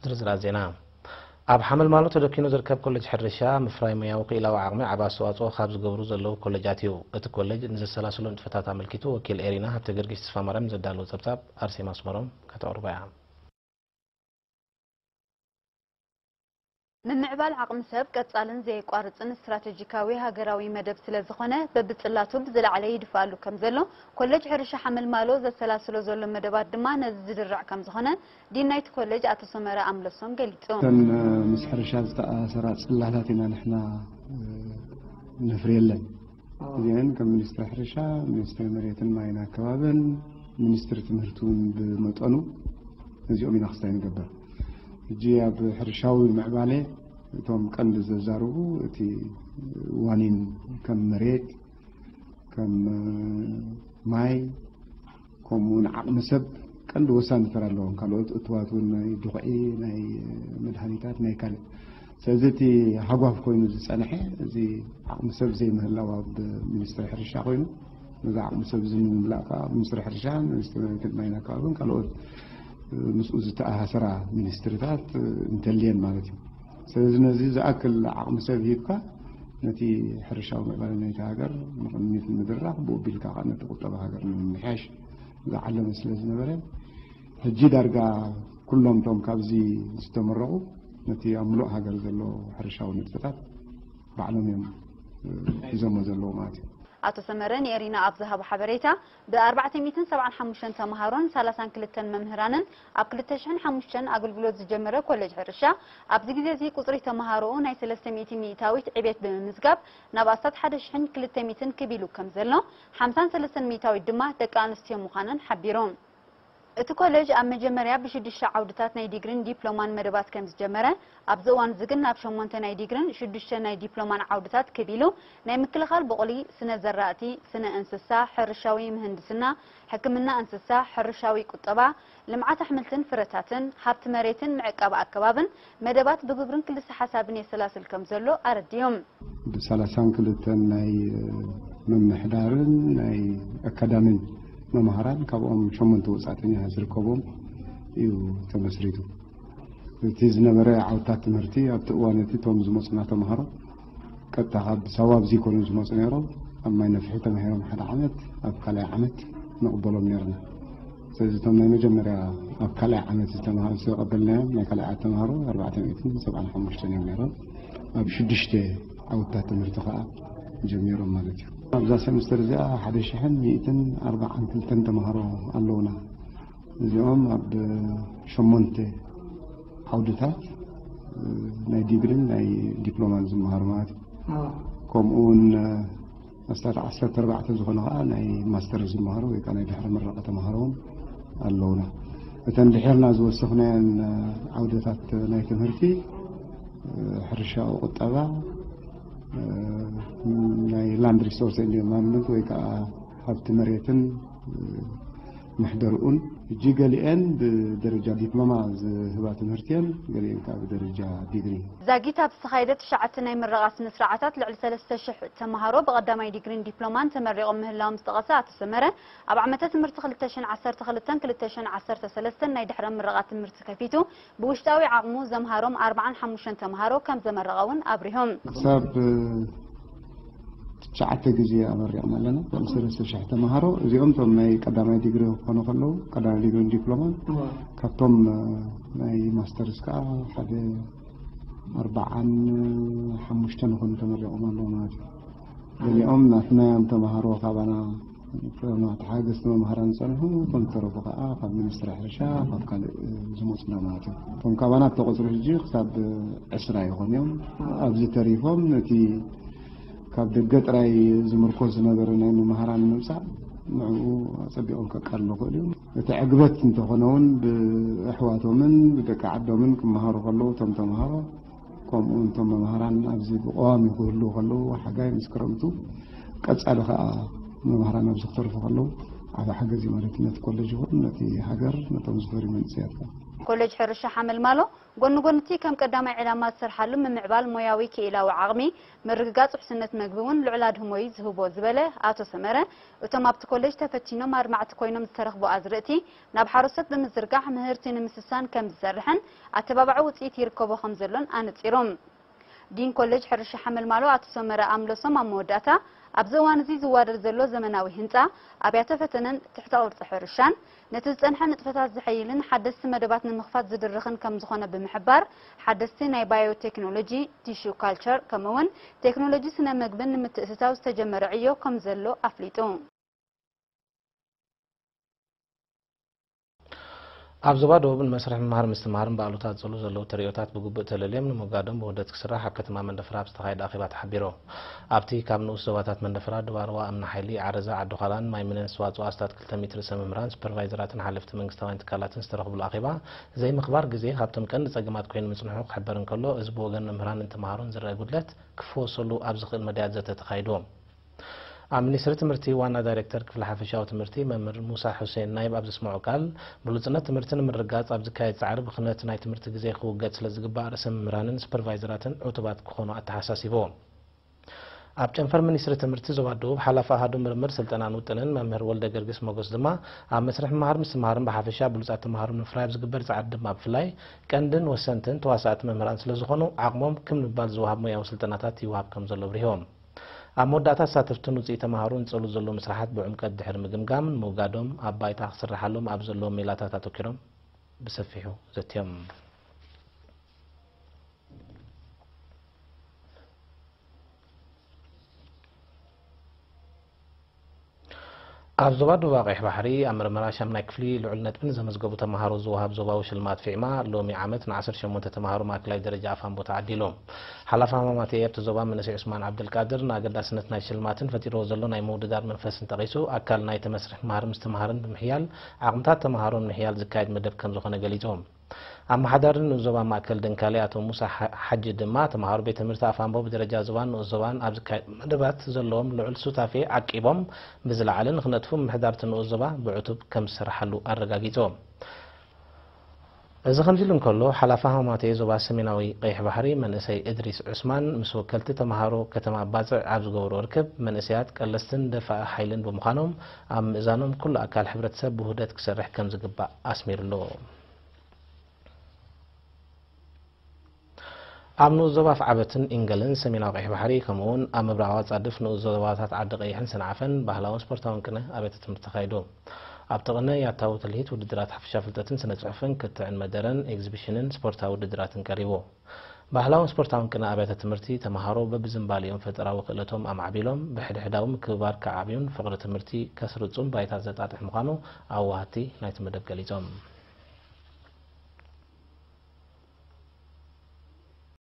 ዝርዝራት ዜና። ኣብ ሓመልማሎ ተደኪኑ ዝርከብ ኮሌጅ ሕርሻ፣ ምፍራይ ሞያዊ ክኢላዊ ዓቕሚ ዓቢ ኣስተዋጽኦ ካብ ዝገብሩ ዘለዉ ኮሌጃት እዩ። እቲ ኮሌጅ ንዘሰላስሎ ንጥፈታት ኣመልኪቱ፣ ወኪል ኤሪና ሃብተ ጊዮርጊስ ተስፋማርያም ዘዳለዎ ጸብጻብ ኣርሴማ ኣስመሮም ከተቕርቦ እያ። ምምዕባል ዓቕሚ ሰብ ቀጻልን ዘየቋርጽን ስትራቴጂካዊ ሃገራዊ መደብ ስለ ዝኾነ፣ በብጽላቱ ብዝለዓለ ይድፍኣሉ ከም ዘሎ፣ ኮሌጅ ሕርሻ ሓመልማሎ ዘሰላስሎ ዘሎ መደባት ድማ ነዚ ዝድርዕ ከም ዝኾነ፣ ዲን ናይቲ ኮሌጅ ኣቶ ሰመረ ኣምለሶም ገሊጹ። እተን ምስ ሕርሻ ዝተኣሳሰራ ጽላታት ኢና ንሕና፣ እ፣ ነፍርየለን። እዚአን ከም ሚኒስትሪ ሕርሻ፣ ሚኒስትሪ መሬትን ማይን ኣከባብን፣ ሚኒስትሪ ትምህርቲ እውን ብመጠኑ ነዚኦም ኢና ክስታይ ንገብር። ሕጂ ኣብ ሕርሻዊ ምዕባለ እቶም ቀንዲ ዘዛርቡ እቲ ዋኒን ከም መሬት፣ ከም፣ እ፣ ማይ፣ ከምኡ እውን ዓቕሚ ሰብ ቀንዲ ወሳኒ ተራ ኣለዎም። ካልኦት እትዋት እውን ናይ ድኹዒ፣ ናይ መድሃኒታት፣ ናይ ካልእ። ስለዚ እቲ ሃጓፍ ኮይኑ ዝጸንሐ እዚ ዓቕሚ ሰብ ዘይምህላው ኣብ ሚኒስትሪ ሕርሻ ኮይኑ፣ ነዚ ዓቕሚ ሰብ እዚ ንምምላእ ከኣ ሚኒስትሪ ሕርሻን ሚኒስትሪ መሬትን ማይን ኣከባብን ካልኦት ምስኡ ዝተኣሳሰራ ሚኒስትሪታት እንተልየን ማለት እዩ። ስለዚ ነዚ ዝኣክል ዓቕሚ ሰብ ሂብካ ነቲ ሕርሻዊ ምዕባለ ናይቲ ሃገር ንቕድሚት ንምድራኽ ብኡ ኣቢልካ ከኣ ነቲ ቁጠባ ሃገር ንምምሕያሽ ዝዓለመ ስለ ዝነበረ፣ ሕጂ ዳርጋ ኩሎም እቶም ካብዚ ዝተመረቑ ነቲ ኣብ ምሉእ ሃገር ዘሎ ሕርሻዊ ንጥፈታት ባዕሎም እዮም፣ እ፣ ሒዞሞ ዘለዉ ማለት እዩ። ኣቶ ሰመረ ንኤሪና ኣብ ዝሃቦ ሓበሬታ፣ ብ ኣርባዕተ ሚእትን ሰብዓን ሓሙሽተን ተምሃሮን ሰላሳን ክልተን መምህራንን ኣብ ክልተ ሽሕን ሓሙሽተን ኣገልግሎት ዝጀመረ ኮሌጅ ሕርሻ፣ ኣብዚ ግዜ እዚ ቁጽሪ ተምሃሮኡ ናይ ሰለስተ ሚእቲ ሚእታዊት ዕቤት ብምምዝጋብ፣ ናብ ኣስታት ሓደ ሽሕን ክልተ ሚእትን ክብ ኢሉ ከም ዘሎ፣ ሓምሳን ሰለስተን ሚእታዊት ድማ ደቂ ኣንስትዮ ምዃነን ሓቢሩ። እቲ ኮሌጅ ኣብ መጀመርያ ብሽዱሽተ ዓውድታት ናይ ዲግሪን ዲፕሎማን መደባት ከም ዝጀመረ፣ ኣብዚ እዋን እዚ ግን ናብ ሸሞንተ ናይ ዲግሪን ሽዱሽተ ናይ ዲፕሎማን ዓውድታት ክብ ኢሉ፣ ናይ ምክልኻል ብቑሊ፣ ስነ ዘራእቲ፣ ስነ እንስሳ፣ ሕርሻዊ ምህንድስና፣ ሕክምና እንስሳ፣ ሕርሻዊ ቁጠባ፣ ልምዓት ኣሕምልትን ፍረታትን፣ ሃብቲ መሬትን ምዕቃብ ኣከባብን መደባት ብግብርን ክልሰ ሓሳብን የሰላስል ከም ዘሎ ኣረዲኦም። ብሰላሳን ክልተን ናይ ምምሕዳርን ናይ ኣካዳሚን መምሃራን ካብኦም ሸሞንተ ወጻእተኛ ዝርከቦም እዩ ተመስሪቱ። እቲ ዝነበረ ዓውታት ትምህርቲ ኣብቲ እዋን እቲ እቶም ዝመጹና ተምሃሮ ቀጥታ ካብ ሳዋ ኣብ ዘይኮኑ ዝመጹ ነይሮም። ኣብ ማይ ነፍሒ ተማሂሮም ሓደ ዓመት፣ ኣብ ካልኣይ ዓመት ንቕበሎም ነይርና። ስለዚ እቶም ናይ መጀመርያ ኣብ ካልኣይ ዓመት ዝተምሃሩ ዝተቐበልናዮም ናይ ካልኣይ ዓመት ተምሃሮ ኣርባዕተ ሚእትን ሰብዓን ሓሙሽተን እዮም ነይሮም። ኣብ ሽዱሽተ ዓውታት ትምህርቲ ከኣ ጀሚሮም ማለት እዩ። ኣብዛ ሴምስተር እዚኣ ሓደ ሽሕን ሚእትን ኣርባዓን ክልተን ተምሃሮ ኣለውና። እዚኦም ኣብ ሸሞንተ ዓውድታት፣ እ፣ ናይ ዲግሪን ናይ ዲፕሎማን ዝመሃሩ ማለት እዩ። ከምኡ እውን፣ እ፣ ኣስታት ዓሰርተ ኣርባዕተ ዝኾነ ከኣ ናይ ማስተር ዝመሃሩ ወይ ከኣ ናይ ድሕሪ ምረቓ ተምሃሮ እውን ኣለውና። እተን ድሒርና ዝወሰኽናየን፣ እ፣ ዓውድታት ናይ ትምህርቲ፣ እ፣ ሕርሻዊ ቁጠባ፣ እ፣ ናይ ላንድ ሪሶርስ ኤንድ ኢንቫይሮንመንት ወይ ከኣ ሃብቲ መሬትን፣ እ፣ መሕደርኡን፣ ሕጂ ገሊኤን ብደረጃ ዲፕሎማ ዝህባ ትምህርቲ እየን፣ ገሊኤን ከኣ ብደረጃ ዲግሪ። ዛጊት ኣብ ዝተኻየደ ትሽዓተ ናይ ምረቓ ስነ ስርዓታት ልዕሊ ሰለስተ ሽሕ ተምሃሮ ብቐዳማይ ዲግሪን ዲፕሎማን ተመሪቖም ምህላዎም ዝጠቐሰ ኣቶ ሰመረ፣ ኣብ ዓመተ ትምህርቲ ክልተ ሽሕን ዓሰርተ ክልተን ክልተ ሽሕን ዓሰርተ ሰለስተን ናይ ድሕረ ምረቓ ትምህርቲ ከፊቱ ብውሽጣዊ ዓቕሙ ዘምሃሮም ኣርባዓን ሓሙሽተን ተምሃሮ ከም ዘመረቐ እውን ኣብሪሆም። ክሳብ ትሽዓተ ግዜ ኣመሪቕና ኣለና። ልዕሊ ሰለስተ ሽሕ ተምሃሮ፣ እዚኦም እቶም ናይ ቀዳማይ ዲግሪ ክኾኑ ከለዉ፣ ቀዳማይ ዲግሪን ዲፕሎማን፣ እዋ። ካብቶም፣ እ፣ ናይ ማስተርስ ከኣ ሓደ ኣርባዓን ሓሙሽተን ይኾኑ ተመሪቖም ኣለዉ ማለት እዩ። ገሊኦም ናትና እዮም ተምሃሮ ካባና፣ ተሓገዝቲ መምሃራን ዝጸንሑ፣ እቶም ዝተረፉ ከኣ ካብ ሚኒስትሪ ሕርሻ፣ ካብ ካልእ፣ እ፣ ዝመጹና ማለት እዮም። እቶም ካባና እተቖጽሩ ሕጂ ክሳብ ዕስራ ይኾኑ እዮም። ኣብዚ ተሪፎም ነቲ ካብ ደገ ጥራይ ዝምርኮስ ዝነበረ ናይ መምሃራን ምምጻእ ንዕኡ ኣጸቢቖም ከቃልሉ ይኽእሉ እዮም። እቲ ዕግበት እንተኾነ እውን ብኣሕዋቶምን ብደቂ ዓዶምን ክመሃሩ ከለዉ እቶም ተምሃሮ ከምኡ እቶም መምሃራን ኣብዚ ብቐዋሚ ክህልዉ ከለዉ ሓጋይ ምስ ክረምቱ ቀጻሊ ከኣ መምሃራን ኣብዚ ክተርፉ ከለዉ ዓቢ ሓገዝ እዩ ማለት እዩ ነቲ ኮሌጅ ይኹን ነቲ ሃገር ነቶም ዝፈርዩ መንእሰያት ከኣ። ኮሌጅ ሕርሻ ሓመልማሎ ጎኒ ጎኒ እቲ ከም ቀዳማይ ዕላማ ዝሰርሓሉ ምምዕባል ሞያዊ ክኢላዊ ዓቕሚ፣ ምርግጋጽ ውሕስነት መግቢ እውን ልዑል ኣድህሞ እዩ ዝህቦ ዝበለ ኣቶ ሰመረ፣ እቶም ኣብቲ ኮሌጅ ተፈቲኖም ኣድማዕቲ ኮይኖም ዝተረኽቡ ኣዝርእቲ ናብ ሓረስቶት ብምዝርጋሕ ምህርቲ ንምስሳን ከም ዝሰርሕን ኣተባባዒ ውፅኢት ይርከቦ ከም ዘሎን ኣነፂሮም። ዲን ኮሌጅ ሕርሻ ሓመልማሎ ኣቶ ሰመረ ኣምለሶም ኣብ መወዳእታ፣ ኣብዚ እዋን እዚ ዝዋደድ ዘሎ ዘመናዊ ህንፃ፣ ኣብያተ ፈተነን ትሕተ ቅርፂ ሕርሻን ነቲ ዝፀንሐ ንጥፈታት ዘሐይልን ሓደስቲ መደባት ንምኽፋት ዝድርኽን ከም ዝኾነ ብምሕባር፣ ሓደስቲ ናይ ባዮ ቴክኖሎጂ፣ ቲሹ ካልቸር ከምኡ እውን ቴክኖሎጂ ስነ መግብን ንምትእትታው ዝተጀመረ ዕዮ ከም ዘሎ ኣፍሊጡ። ኣብ ዞባ ደቡብ ንመስርሕ ምምሃር ምስትምሃርን ብኣሉታ ዝጸሉ ዘለዉ ተርእዮታት ብግቡእ ተለልዮም ንምውጋዶም ብውህደት ክስራሕ ኣብ ከተማ መንደፈራ ኣብ ዝተኻየደ ኣኼባ ተሓቢሩ። ኣብቲ ካብ ንኡስ ዞባታት መንደፈራ፣ ዱባርዋ፣ እምኒ ሓይሊ፣ ዓረዛ፣ ዓዲ ዃላን ማይ ምነን ዝተዋጽኡ ኣስታት ክልተ ሚእቲ ርእሰ መምህራን፣ ሱፐርቫይዘራትን ሓለፍቲ መንግስታውያን ትካላትን ዝተረኽብሉ ኣኼባ፣ ዘይምኽባር ግዜ ካብቶም ቀንዲ ጸገማት ኮይኑ ምጽንሑ ክሕበር እንከሎ፣ እዚ ብወገን መምህራንን ተምሃሮን ዝረኣ ጉድለት ክፍወሰሉ ኣብ ዝኽእል መዳያት ዘተ ተኻይዱ። ኣብ ሚኒስትሪ ትምህርቲ ዋና ዳይሬክተር ክፍሊ ሓፈሻዊ ትምህርቲ መምህር ሙሳ ሑሴን ናይብ ኣብ ዘስምዖ ቃል፣ ብሉጽነት ትምህርቲ ንምርግጋጽ ኣብ ዝካየድ ጻዕሪ ብኽነት ናይ ትምህርቲ ግዜ ክውገድ ስለ ዝግባእ ርእሰ መምህራንን ሱፐርቫይዘራትን ዕቱባት ክኾኑ ኣተሓሳሲቡ። ኣብ ጨንፈር ሚኒስትሪ ትምህርቲ ዞባ ደቡብ ሓላፊ ኣሃዱ ምርምር ስልጠናን ውጥንን መምህር ወልደ ገርግስ ሞገስ ድማ ኣብ መስርሕ ምምሃር ምስትምሃርን ብሓፈሻ ብሉጻት ተምሃሮ ንምፍራይ ኣብ ዝግበር ጻዕሪ ድማ ብፍላይ ቀንድን ወሰንትን ተዋሳእቲ መምህራን ስለ ዝኾኑ ዓቕሞም ክም ንምባል ዝወሃብ ሞያዊ ስልጠናታት ይወሃብ ከም ዘሎ ኣብሪሆም። ኣብ መወዳእታ ተሳተፍትን ውፅኢት ተምሃሮን ዝጸሉ ዘለዉ ምስራሓት ብዕምቀት ድሕሪ ምግምጋም ንምውጋዶም ኣብ ባይታ ክስርሓሎም ኣብ ዘለዎም ሜላታት ኣተኲሮም ብሰፊሑ ዘትዮም። ኣብ ዞባ ዱባ ቀይሕ ባሕሪ ኣብ ምርመራ ሻምናይ ክፍሊ ልዑል ነጥቢ ንዘመዝገቡ ተምሃሮ ዝወሃብ ዞባዊ ሽልማት ፊዕማ ሎሚ ዓመት ን ዓሰርተ ሸሞንተ ተምሃሮ ማእከላይ ደረጃ ኣፋምቦ ተዓዲሉ። ሓላፊ ሃማማት ኣብቲ ዞባ መንእሰይ ዑስማን ዓብደልቃድር ንኣገዳስነት ናይ ሽልማትን ፈጢርዎ ዘሎ ናይ ምውድዳር መንፈስን ጠቒሱ፣ ኣካል ናይቲ መስርሕ ምምሃር ምስትምሃርን ብምሕያል ዓቕምታት ተምሃሮ ንምሕያል ዝካየድ መደብ ከም ዝኾነ ገሊጹ። ኣመሓዳሪ ንኡስ ዞባ ማእከል ደንካሊ ኣቶ ሙሳ ሓ-፣ ሓጂ ድማ ተምሃሮ ቤት ትምህርቲ ኣፋምቦ ብደረጃ ዞባን ንኡስ ዞባን ኣብ ዝካየድ መደባት ዘለዎም ልዑል ሱታፌ ዓቂቦም ብዝለዓለ ንኽነጥፉ ምምሕዳር እቲ ንኡስ ዞባ ብዕቱብ ከም ዝሰርሓሉ ኣረጋጊጹ። እዚ ከምዚ ኢሉ እንከሎ፣ ሓላፊ ሃማማተኤ ዞባ ሰሜናዊ ቀይሕ ባሕሪ መንእሰይ እድሪስ ዑስማን ምስ ወከልቲ ተምሃሮ ከተማ ባጽዕ ኣብ ዝገበርዎ ርክብ፣ መንእሰያት ቀለስትን ደፋኢ ሓይልን ብምዃኖም፣ ኣብ ምእዛኖም ኩሉ ኣካል ሕብረተሰብ ብውህደት ክሰርሕ ከም ዝግባእ ኣስሚሩሉ። ኣብ ንኡስ ዞባ ኣፍዓበትን ኢንገልን ሰሜናዊ ቀይሕ ባሕሪ፣ ከምኡ'ውን ኣብ ምብራቓዊ ኣጻድፍ ንኡስ ዞባታት ዓዲ ቀይሕን ሰንዓፈን ባህላውን ስፖርታውን ቅነ ኣብያተ ትምህርቲ ተኻይዱ። ኣብቲ ቅነ ያታዊ ትልሂት፣ ውድድራት ሓፈሻ ፍልጠትን ስነ ጽሑፍን፣ ክትዕን መደረን፣ ኤግዚቢሽንን ስፖርታዊ ውድድራትን ቀሪቡ። ባህላውን ስፖርታውን ቅነ ኣብያተ ትምህርቲ፣ ተምሃሮ በብዝንባሌኦም ፈጠራዊ ክእለቶም ኣማዕቢሎም፣ ብሕድሕዳዊ ምክብባር ክዓብዩን ፍቕሪ ትምህርቲ ከስርጹን ባይታ ዘጣጥሕ ምዃኑ ኣዋሃድቲ ናይቲ መደብ ገሊጾም።